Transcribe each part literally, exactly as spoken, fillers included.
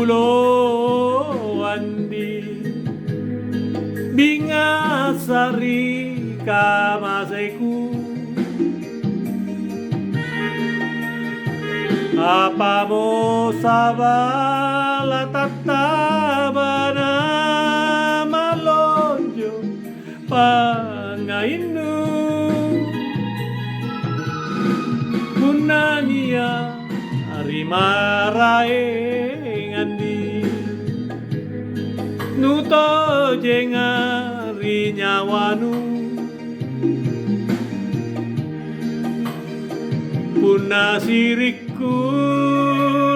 Doandi, bingasa ri kamaseku. Apamo saba' la tattabana malonjo pangngainnu. Punna nia' ri maraengandi, nutojenga ri nyawanu. Punna sirikku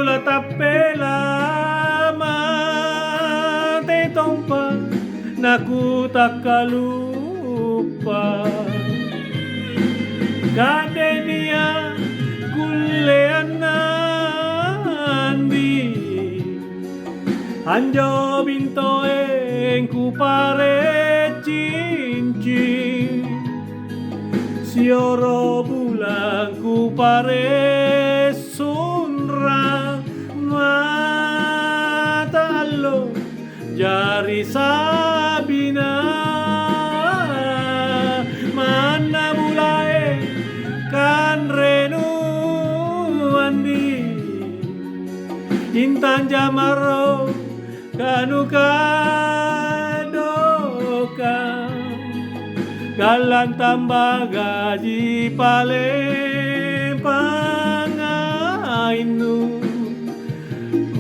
la tappela mate tompa, nakutakkaluppa. Ka'de nia' kulle annandi, anjo bintoeng kupare cincing, sioro bulang kupare sunrang, mata allo jari sabina. Manna bulae kanrenu andi, intang jamaro kanu kadoka, gallang tamba gaji paleng pangngainnu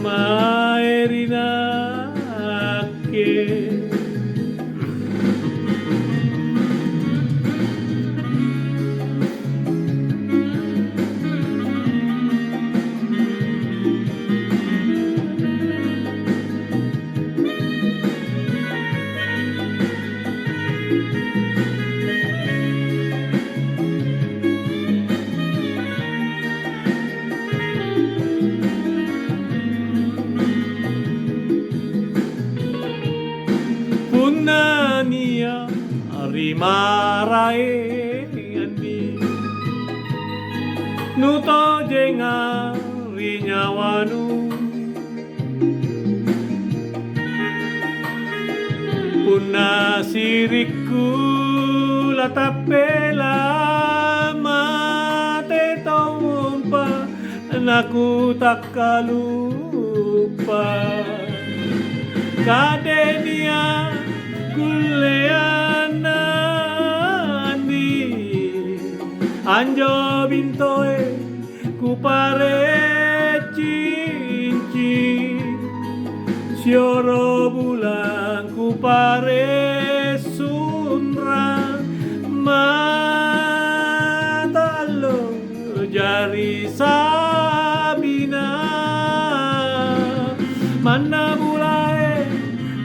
mae ri nakke. Punna nia' ri maraengandi, nutojenga ri nyawanu. Punna sirikku la tappela mate tompa, nakutakkaluppa. Ka'de nia' kulle annandi, anjo bintoe kupare cincing, sioro bulang kupare sunrang, mata allo jari sabina. Manna bulae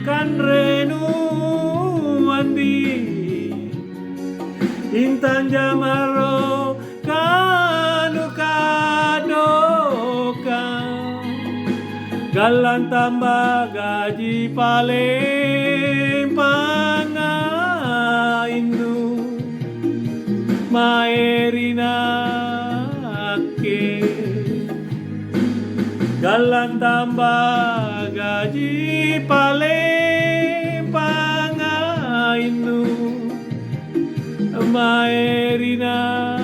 kanrenu andi, intang jamaro kanu kadoka, gallang tamba gaji paleng pangngainnu mae ri nakke. Gallang tamba gaji paleng pangngainnu mae ri na